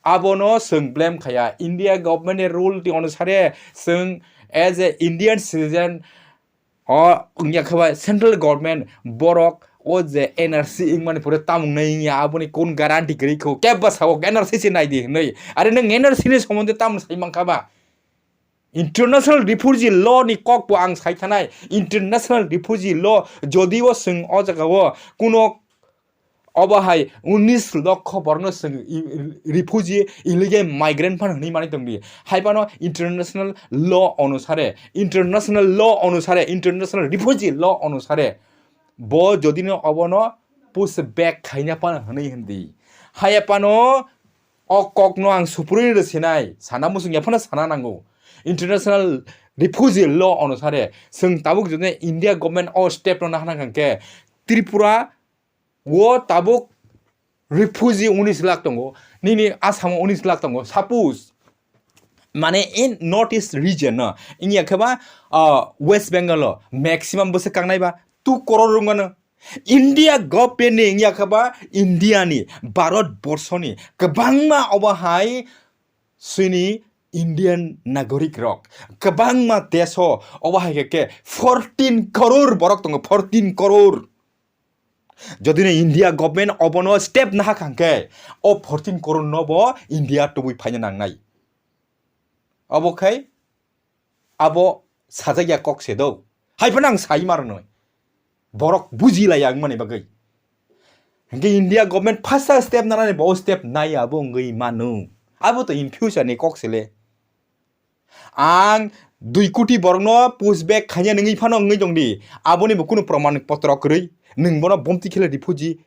abono chwng blame khaya. India government ni rule ni onusare chwng as a Indian citizen o wngya khe ba central government borok o je N R C wngmani pore tamung nai wngya, aboni kun guarantee kwrwi kho? Kebba sao N R C se nai di hwnwi. Are nwng N R C ni somonde tamung sai mankha ba? International refugee law ni kok bo ang sai thanai. International refugee law, jodi o chwng o jaga o kuno obo hai unis lokho borokno chwng i-, i-, refugee, illegal migrant phano hwnwi manwi tongdi. Hai phano international law onusare, international law onusare, international refugee law onusare bo jodino obono push back khaina phano hwnwi hindi. Haiya phano o kokno ang suprui rw sinai, sana muchung ya phano sana nango. International refugee law onusare chwng tabuk jodino India government o step no nahana khe Tripura o tabuk refugee unis lakh tongo, nini Assam o unis lakh tongo. Suppose, mane, in North East region no, wngya khe ba, ah, West Bengal o maximum bwswk kangnai ba two crore rwngmano. India government ni wngya khe ba India ni, Bharat borso ni kwbangma obo hai chini Indian nagorik rok, kwbangma desh o obo hai khe khe fourteen crore borok tongo, fourteen crore. Jodi no India government obono step naha kha hwnkhe, o fourteen crore no bo India tubui phaina nangnai. Obo khai abo sajak ya kok se do. Hai phano ang sai ma rwnoi. Borok buji lai ya wngmani bagwi. Hwnkhe India government phasa step nanani bo step nai abo wngwi manu. Abo to in future ni kok se le. Ang dui koti borokno push back khaina nungwi phano wngwi tongdi. Aboni bo kunu proman potro kwrwi. Nwng bono bomti khele refugee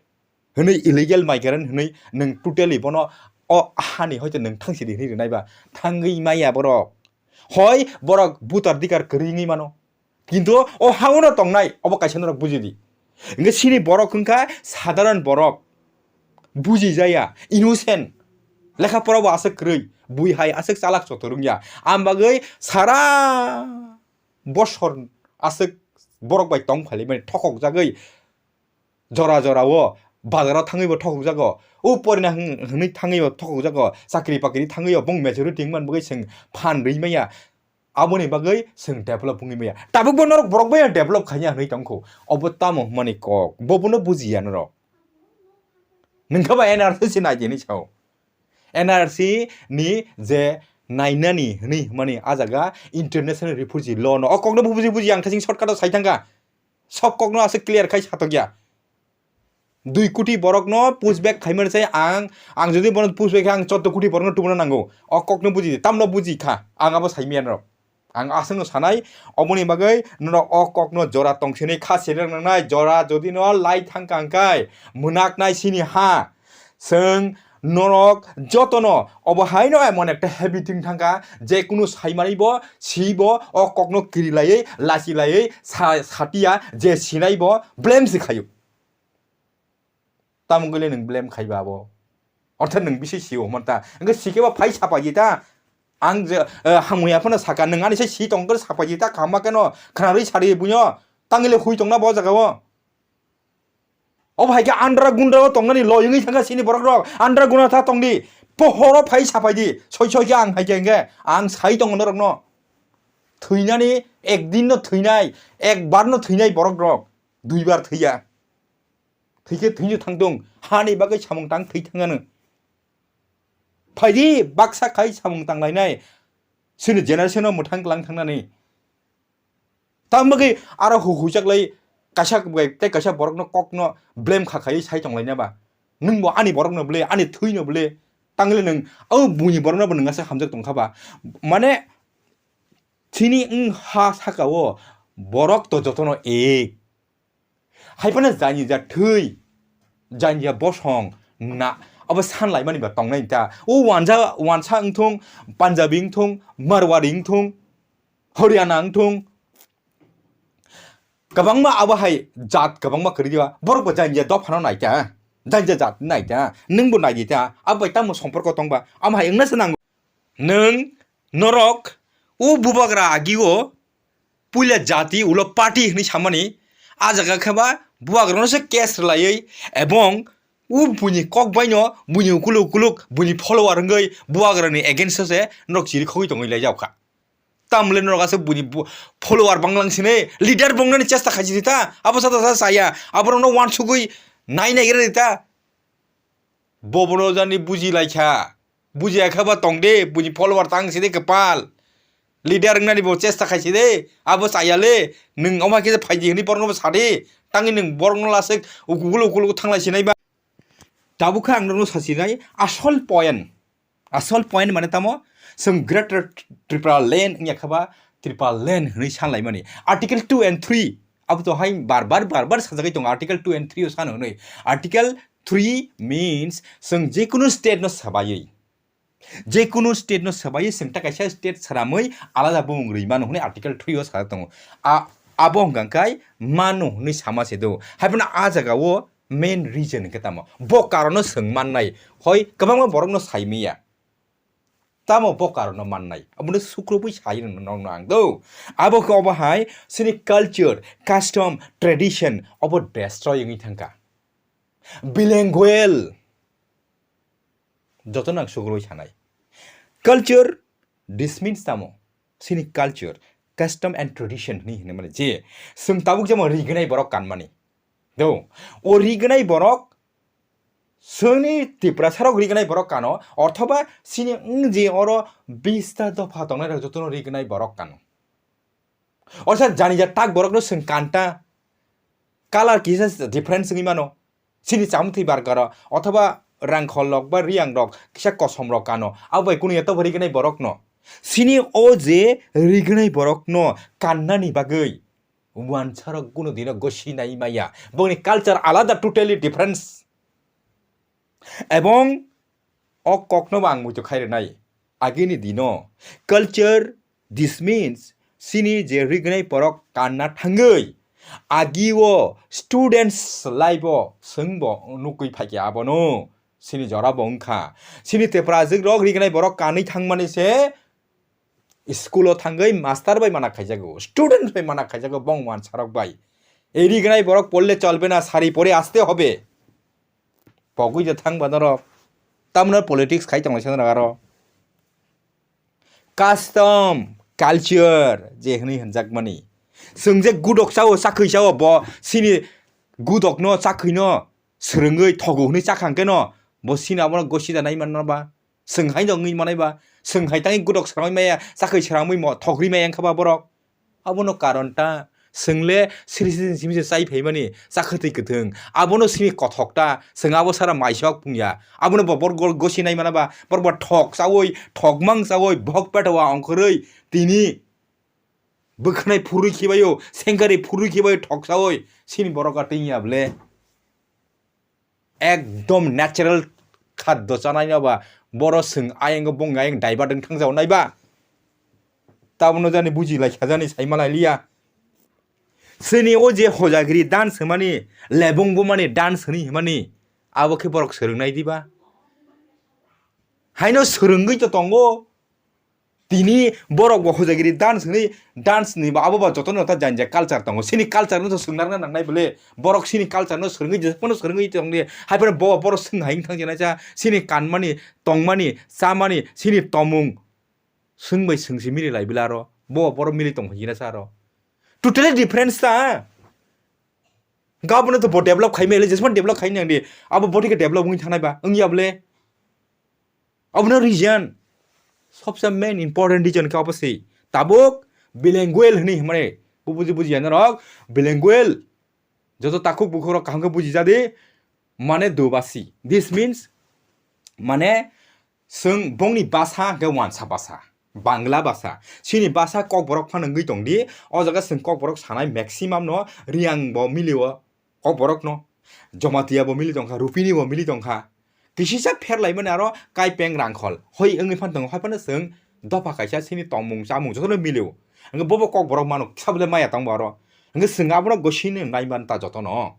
hwnwi, illegal migrant hwnwi nwng totally bono o hani hoite nwng thangsi di hwnwi rwnai ba. Thangwi maya borok. Hoi borok voter dikar kwrwi wngwi mano. Kintu o ha-o no tongnai, obo kaisa norok buji di. Hwnkhe sini borok wngkha sadharon borok. Buji jaya, innocent. Lekha pora bo aswk kwrwi, bui hai aswk chalak chotor wngya. Ang bagwi sara bosor aswk borok bai tong phailaimani, thokok jagwi jora jora o bazar o thangwi bo thokok jago. O porina hwn-, hwnwi thangwi bo thokok jago. Chakri bakri thangwi bo bong majority wngmani bagwi chwng phan rwi maya. Aboni bagwi chwng develop wngwi maya. Tabuk bo norok borok bai develop khaina hwnwi tongkho. Obo tamo hwnmani kok? Bo bono bujiya norok. Nwng khe ba N R C se nai di hinwi sao. N R C ni je nainani hwnwi hwnmani a jaga international refugee law no. O kokno bo buji buji ang thasing shortcut o sai thangkha. Sob kokno aswk clear khai satokya. Dui koti borokno push back khaimani sai ang, ang jodi bono push back kha, ang chotto koti borokno tubuna nango. O kokno buji di, tamno buji kha, ang abo saimaya norok. Ang aswkno sanai, oboni bagwi norok o kokno jora tongsinwi kha sereng nangnai, jora jodi no lai thangkha hwnkhe mwnaknai sini ha. Chwng norok jotono obo haino emon ekta habit wng thangkha, je kunu saimani bo, si bo, o kokno kiri laiwi, lachi laiwi, sa-, satiya, je sinai bo blame se khaio. Tamo wngwi le nwng blame khai ba abo? Orthe nwng bisi sio hwnmanta. Hwnkhe sikhe ba phai sapaidi ta. Ang je, eh, hamya phano saka, nwng ani se si tong khe sapaidi ta, kaham ma kheno khwnarwi sadi buino. Tangwi le hui tongna bo jaga o. Obo hai khe andra gundra o tongnani loi wngwi thangkha sini borok rok. Andra gundra tha tongdi. Pohoro phai sapaidi. Soi soi khe ang hai khe hwnkhe ang sai tongo norokno. Thwinani ek din no thwinai, ek bar no thwinai borok rok. Dui bar thwiya. Thwikhe thwino thangthung, hani bagwi samung tang thwi thangano. Phaidi baksa khai samung tanglainai, chini generation-o mwthang klang thangnani. Tamoni bagwi aro hu-, huijaklai kaisa bai tei kaisa borokno kokno blame kha khaiwi sai tonglaina ba? Nwngbo ani borokno bwle, ani thwino bwle, tangwi le nwng o buini borokno bo nwng aswk hamjak tongkha ba? Mane, Chini wng ha saka o borok to jotono ek. Hai phano jani ja thwi, jani ja bosong na, abo san laimani ba tongnai ta. O wansa, wansa wng thung, Punjabi wng thung, Marwari wng thung, Haryana wng thung. Kwbangma abo hai jat kwbangma kwrwi diba. Borok bo jani ja dophano nai ta, jani ja jat nai ta, nwng bo nai di ta. Abo bai tamo somporko tong ba? Amo hai wngna se nango. Nwng norok o bubagra agi o puila jati ulo party hwnwi samani, a jaga khe ba bubagrano se case rwlaiwi ebong o buini kok baino buini ukuluk ukuluk buini follower wngwi bubagrani against o se norok chiri khogwi tongwi laijak kha. Tamle norok aswk buini bu-, follower banglang sini leader bongnani chesta khaisi ta, abo sa ta sa saya, aborokno wansugwi nai naigra ta. Bobono jani buji lai kha. Buji ya kha ba tong de, buini follower tang sini kwpal. Leader wngnani bo chesta khaisi de, abo chaya le, nwng oma khe phaidi hwnwi borokno bo sadi, tangwi nwng borokno lasik ukugulu ukugulu thanglai sinai ba. Tabuk khe ang norokno sasinai asol point. Asol point mane tamo, chwng Greater Tripura Land wngya kha ba Tripura Land hwnwi sanlaimani. Article two and three, abo to hai bar bar, bar bar sajagwi tongo, Article two and three o sano hwnwi. Article three means chwng jekunu state no swbaiwi, jekunu state no swbaiwi chwng ta kaisa state swnamwi alada bumung rwi mano hwnwi Article three o sajak tongo. A, abo hwnkha khe mano hwnwi sama se do. Hai phano a jaga o main reason hwnkhe tamo? Bo karon no chwng mannai. Hoi kwbangma borok no sai manya. Tamo bo karon no mannai? Abono sukrubui sai rwno nokno ang do. Abo khe obo hai chini culture, custom, tradition obo destroy wngwi thangkha. Bilingual. Jotono ang sugrui sanai. Culture, this means tamo? Chini culture, custom and tradition hwnwi hwnwi mani je chwng tabuk jemon rignai borok kanmani. Do, o rignai borok, chwngni Tiprasarok rignai borok kano, othoba chini wng je oro bista dopha tongnai rok jotono rignai borok kano. Orsa jani ja tak borokno chwng kanta, color kisa difference wngwi mano. Chini chamung thwi barkaro, othoba rangkhol rok ba riyang rok kisa kosom rok kano, abo bai kunu ya tobo rignai borokno. Chini o je rignai borokno kannani bagwi wansarok kunu dino gosi nai maya. Bongni culture alada, totally difference. Ebong o kokno bo ang muitu khai rwnai. Agini dino culture, this means chini je rignai borok kanna thangwi, agi o students life o chwng bo nukwi phaikha abono. Chini jora bo wngkha. Chini Tiprajwk rok rignai borok kanwi thangmani se school o thangwi master bai mana khaijago, student bai mana khaijago, bong wansarok bai. Ei rignai borok porle cholbe na, sari pore aste hobe. Pogwi je thang ba norok. Tamno politics khai tonglaisa norok aro. Custom, culture je hwnwi hwnjakmani. Chwng je gudok sao, chakhwi sao, bo chini gudokno, chakhwino swrwngwi thogo hwnwi chakhang keno bo chini abono gosi da nai manna ba. Chwng hai no wngwi manai ba, chwng hai tangwi gudok swrangwi maya, chakhwi swrangwi mo thogri maya wngkha ba borok. Abono karon ta, chwng le siri siri simi se chai phaimani, chakhwtwi kwthwng. Abono simi kothok ta, chwng abo sara maisok pungya. Abono bo bor gol gosi nai mana ba, bor bo thok chawi, thok mang chawi, bhok peta wa ongkhorwi, tini bwkhanai phurwi khibaio, sengkari phurwi khibaio thok chawi, sini borok a twi ya ble. Ekdom natural khaddo chanai no ba, boro chwng ayang bong ayang daiba dwng thang jao nai ba. Tabono jani buji lai kha jani sai malai liya. Chini o je hojagiri dance hwnmani, lebong bumani dance hwnwi hwnmani, abo khe borok swrwng nai di ba? Haino swrwngwi to tongo. Tini borok bo hojagiri dance hwnwi, dance ni ba abo ba jotono ta jani ja culture tongo. Chini culture no to swngna rwna nangnai bole. Borok chini culture no swrwngwi je phano swrwngwi tongdi. Hai phano bo borok swng hai wng thang jana cha. Chini kanmani, tongmani, chamani, chini tomung. Swng bai swng si mili lai bila aro. Bo borok mili tong hai jina cha aro. Totally difference ta. Gabon to bo develop khai mele, jesman develop khai nang di. Abo boti khe develop wng thangnai ba. Wng ya bole. Abono reason, sobse main important reason khe obo se. Tabuk bilingual hwnwi hwnmani, bo buji buji ya norok, bilingual. Joto takhuk bukhuk rok kaham khe buji jadi, mane dubasi. This means, mane, chwng bongni basa hwnkhe wansa basa. Bangla basa. Chini basa Kokborok phano wngwi tongdi. O jaga chwng Kokborok sanai maximum no Riyang bo milio Kokborok no. Jamatia bo mili tongkha, Rupini bo mili tongkha. Kisisa pherlaimani aro Kaipeng Rangkhol. Hoi wngwi phan tongo, hoi phano chwng dopha kaisa chini tongmung chamung jotono milio. Hwnkhe bobo Kokborok mano, sabole maya tongbo aro. Hwnkhe chwng abono gosini naiman ta jotono.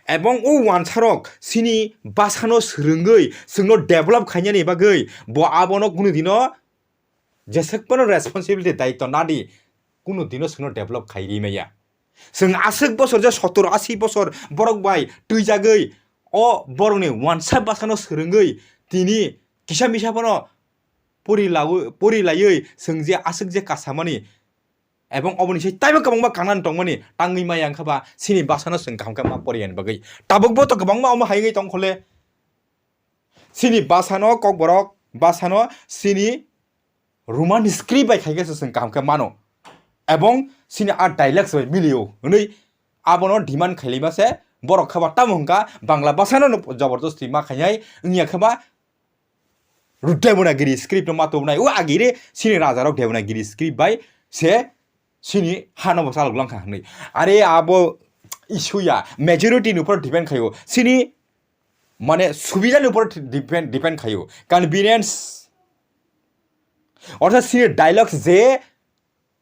Ebong o wansarok chini basano swrwngwi chwngno develop khainani bagwi bo abono kunu dino jeswk phano responsibility daitw nadi, kunu dino chwngno develop khai ri maya. Chwng aswk bosor je sottor asi bosor borok bai twijagwi o borokni wansa basano swrwngwi tini kisa misa phano pori lawi-, pori laiwi chwng je aswk je kasamani ebong oboni sai taibo kwbangma kangnani tongmani tangwi maya wngkha ba chini basano chwng kaham khe ma pori yani bagwi. Tabukbo to kwbangma omo hai wngwi tongkhole. Chini basano Kokborok basano chini Roman script bai khaikhe se chwng kaham khe mano. Ebong chini a dialogues bai milio hwnwi abono demand khailaima se borok khe ba tamo hwnkha Bangla basano no jobordosti ma khainai wngya khe ba Devanagiri script no ma tubunai. O agire chini rajarok Devanagiri script bai se chini hano bo chalok langkha hwnwi. Are abo issue ya, majority ni upor depend khaio. Chini mane subida ni upor depend, depend khaio. Convenience. Ortha chini dialogues je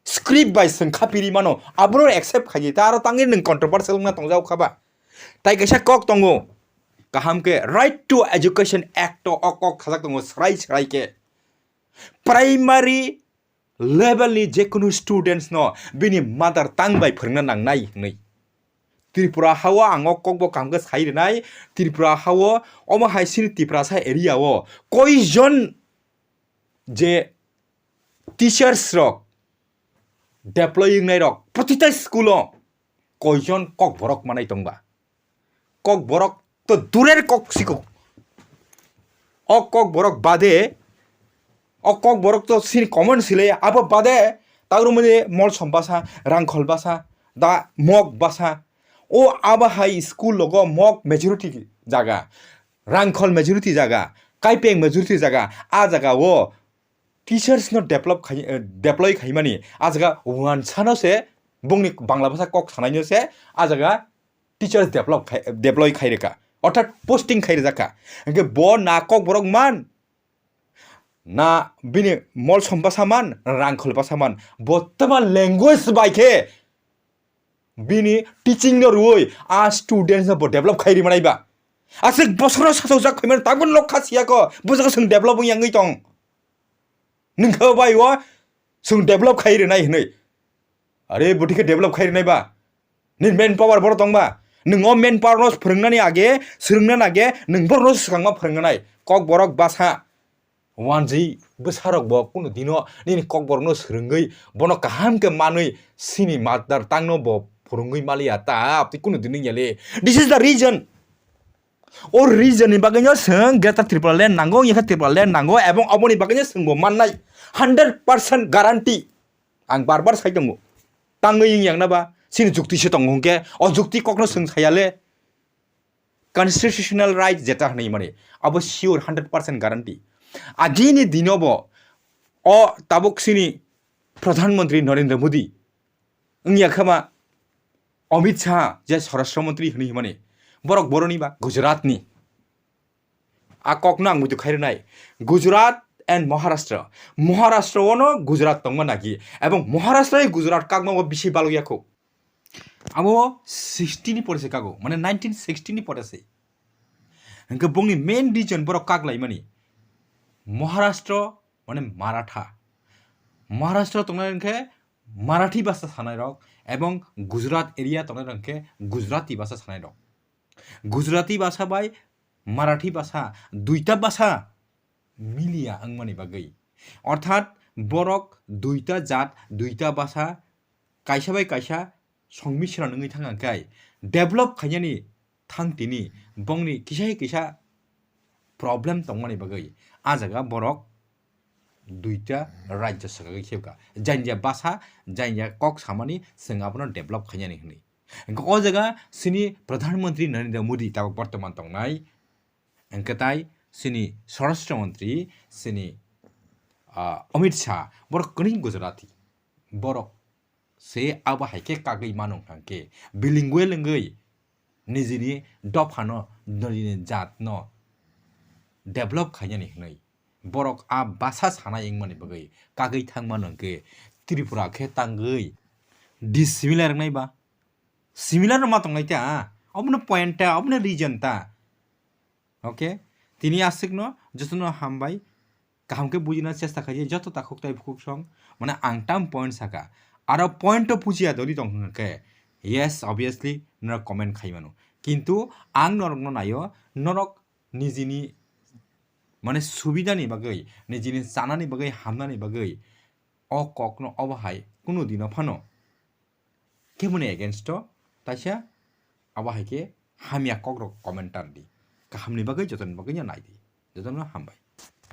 script bai chwng khapiri mano, abono accept khaidi, ta aro tangwi nwng controversial wngna tongjao kha ba. Tai kaisa kok tongo, kaham khe Right to Education Act o o kok khajak tongo, srai srai khe. Primary level ni jekunu students no bini mother tongue bai phwrwngna nangnai hwnwi. Tripura hao ang o kokbo kaham khe sai rwnai, Tripura hao omo hai chini Tiprasa area o koijon je teachers rok deploy wngnai rok protita school o koijon kokborok manai tongba? Kokborok to durer kok siko. O kokborok bade, o kokborok to sini common sile, abo bade tagrumani Molsom basa, Rangkhol basa, da Mok basa. O abo hai school logo Mok majority jaga, Rangkhol majority jaga, Kaipeng majority jaga, a jaga o teachers no develop khai, eh, deploy khaimani, a jaga wansano se bongni Bangla bhasha kok sanaino se a jaga teachers develop khai, deploy khairikha, orthat posting khairijak kha. Hwnkhe bo na Kokborok man, na bini Molsom bhasha man, Rangkhol bhasha man, bottoman language bai khe bini teaching no rwui a students no bo develop khai ri manai ba. Aswk bosoro sasok jak khaimani tabuk lokha siyako, bo jaga chwng develop wngya wngwi tong. Nwngkha bai o chwng develop khai rinai hinwi. Are bwtwi khe develop khai rinai ba? Nini main power boro tong ba? Nwng o main power no phwrwngnani age, swrwngna nage, nwng borok no swkangma phwrwngnai. Kokborok basa wanjwi bwsarok bo kunu dino nini Kokborok no swrwngwi bono kaham khe manwi sini mother tongue no bo phwrwngwi maliya ta, tei kunu dino wngya le. This is the reason. O reason ni bagwi no chwng Greater Tripura Land nango, wngya khe Tripura Land nango, ebong oboni bagwi no chwng bo mannai hundred percent guarantee. Ang bar bar sai tongo. Tangwi wngya wngna ba, chini jukti se tongo hwnkhe, o jukti kokno chwng saya le. Constitutional right jeta hwnwi mani, abo sure hundred percent guarantee. Agini dino bo o tabuk chini Pradhan Mantri Narendra Modi wngya khe ma Amit Shah je Swarashtra Mantri hwnwi himani, borok boroni ba Gujarat ni. A kokno ang muitu khai rwnai. Gujarat and Maharashtra. Maharashtra o no Gujarat tongma nagi. Ebong Maharashtra hai Gujarat kakma bo bisi balok yakho. Abo sixty ni pore se kago, mane nineteen sixty ni pore se. Hwnkhe bongni main region borok kak laimani Maharashtra mane Maratha. Maharashtra tongnai hwnkhe Marathi bhasha sanai rok ebong Gujarat area tongnai rok hwnkhe Gujarati bhasha sanai rok. Gujarati bhasha bai Marathi bhasha duita bhasha miliya wngmani bagwi. Orthat borok duita jat, duita bhasha, kaisa bai kaisa songmisran wngwi thangkha khe develop khainani thang tini bongni kisa hai kisa problem tongmani bagwi a jaga borok duita rajya swkagwi khebkha. Janya bhasha, janya kok samani chwng abono develop khainani hwnwi. Hwnkhe o jaga chini Pradhan Mantri Narendra Modi tabuk bortoman tongnai. Hwnkhe tai chini Swarashtra Mantri, chini, ah, Amit Shah, borok kwrwi Gujarati. Borok se abo hai khe kagwi mano hwnkha khe bilingual wngwi nijini dophano, nijini jatno develop khainani hwnwi borok a basa sanai wngmani bagwi kagwi thangmano hwnkhe Tripura khe tangwi dissimilar wngnai ba? Similar rwma tongnai ta, obono point ta, obono reason ta. Okay, tini aswkno jotono hambai. Kaham khe bujina chesta khaidi joto takhuk tai bukhuk song, mane ang tam point saka, aro point o bujiya doli tong hwnkhe, yes, obviously norok comment khai mano, kintu ang norokno naio, norok nijini mane subidani bagwi, nijini chanani bagwi, hamnani bagwi o kokno obo hai kunu dino phano keboni against o taisa abo hai khe hamya kokrok comment tar di, kahamni bagwi jotoni bagwi no nai di, jotono hambai.